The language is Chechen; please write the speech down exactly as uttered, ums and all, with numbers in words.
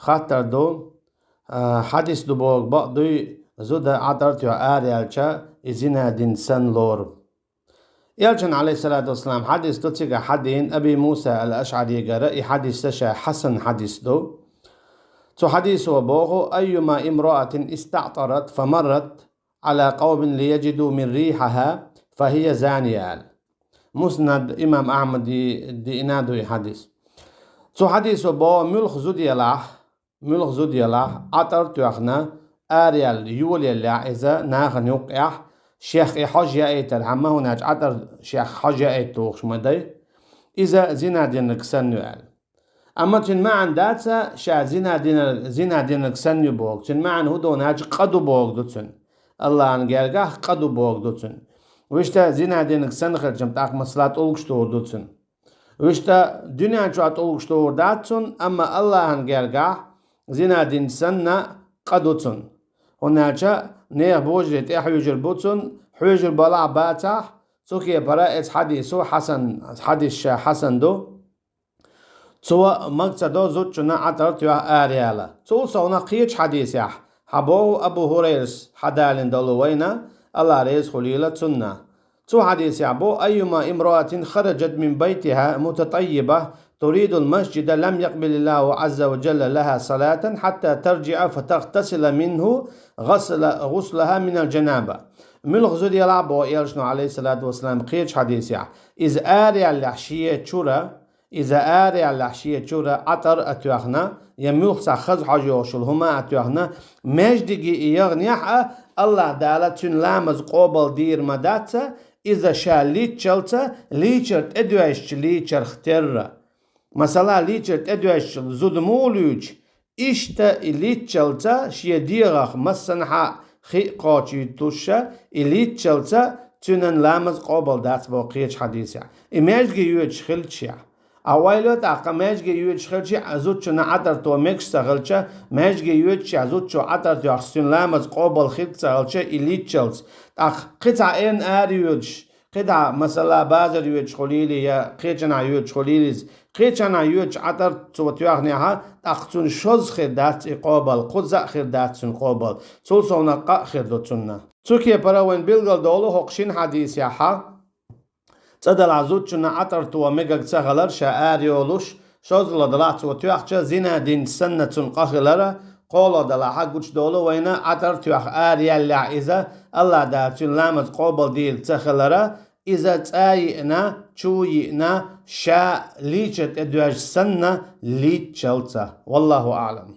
хаттар ду, а, хьадис ду боху бакъ дуй, зуда Ӏатар тоьхна араяьлча, и зина дина санна лору. Элчан, алейхиссалату вассалам, хьадис ду цигахь хьадийна Аби Муса ал-Ашъаригара, и хьадис ша хьасан хьадис ду. Цу хьадисо боху: «Айюма имраатин истаътарат фамаррат ала къавмин лияджиду мин рихьаха, фахия зания», аьлла. Муснад имам Ахьмади диъна ду и хьадис. Цу хьадисо боху, муьлхха зуда елахь, муьлхха зуда елахь, Ӏатар тоьхна, араяьлла, йолаеллехь иза нахана юккъехь, шех и хьожа яийтархьама, хӀунда аьлча Ӏатар шех хьожа яийта тухуш ма дай, иза зина динарг санна ю аьлла. Амма цуьнан маьӀна дац ша зина динарг, зина динарг санна ю боху. Цуьнан маьӀна хӀун ду аьлча, къа ду боху ду цуьнан. Аллахьан гергахь къа ду боху ду цуьнан. Вуьшта зина динарг санна хилча-м тӀаккха масала тӀулгаш тухур ду цуьнан. Вуьшта дуьнен чохь тӀулгаш тухур дац цунна, амма Аллахьан гергахь зина динча санна къа ду цунна. ХӀунда аьлча нехан божаре тӀе хьоьжур бу цунна, хьоьжур балахь а бацахь, цу кепара эцу хьадисо хьасан, хьадис ша хьасан ду. Цо мага ца до зудчунна Ӏатар тоьхна араяла. Цул совнаха кхечу хьадисехь, хьан боху Абу ХӀурайрас хьадалийна долу вайна, Аллах реза хуьлийла цунна. Цу хьадисехь бу: «Айюма имраатин хараджат мин байтиха мутатаййиба туридул масджида лам якъбалиллаху азза ва джалла лаха салатан хьатта тарджиа фатагътасила минху гъасла-, гъуслаха минал джанаба». Муьлхха зуда елахь боху Элчано, алейхиссалату вассалам, кхечу хьадисехь. Иза араяьллехь шен чуьра, иза араяьллехь шен чуьра Ӏатар а тоьхна, я муьлхха цхьа хаза хьожа йогӀуш йолу хӀума а тоьхна, маьждиге и яханехь а, Аллах Дала цуьнан ламаз къобал дийр ма дац, иза ша лийччалца, лийчар тӀедоьжча лийчарх терра. Масала, лийчар тӀедоьжча зуда муха луьйчу, иштта и лийччалца шен дегӀах массанхьа хи а кхочуьйтуш, и лийччалца цуьнан ламаз къобал дац боху кхечу хьадисехь. И маьждиге йоьдуш хилча. А ойла тӀаккха, маьждиге йоьдуш хилча а зудчунна Ӏатар тоха мегаш ца хилча, маьждиге йоьдучехь зудчо Ӏатар тоьхча цуьнан ламаз къобал хилла ца хилча, и лийччалц. ТӀаккха кхин цхьа эрна ара йоьдуш, кхидӀа, масала, базар йоьдуш хуьлийла я кхечанхьа йоьдуш хуьлийла иза. Кхечанхьа йоьдуш Ӏатар цо тоьхнехь, тӀаккха цунна шозза хир дац и къобал, кхузза а хир дац цуьнан къобал. Цул совнаха къа а хир ду цунна. Цу кепара вайн билгал долу хӀокху шина хьадисехь, цӀа далахь зудчунна Ӏатар тоха мегаг ца хилар ша ара йолуш, шозлагӀа далахь цо тоьхча, зина динча санна цунна къа хилара, кхолагӀа далахь гучудолу вайна Ӏатар тоьхна араяьллехь иза, Аллах Дала цуьнан ламаз къобал дийр ца хилара, иза цӀа а йиъна, чу а йиъна, ша лийчар тӀедоьжча санна лийччалца. Валлаху аӀлам.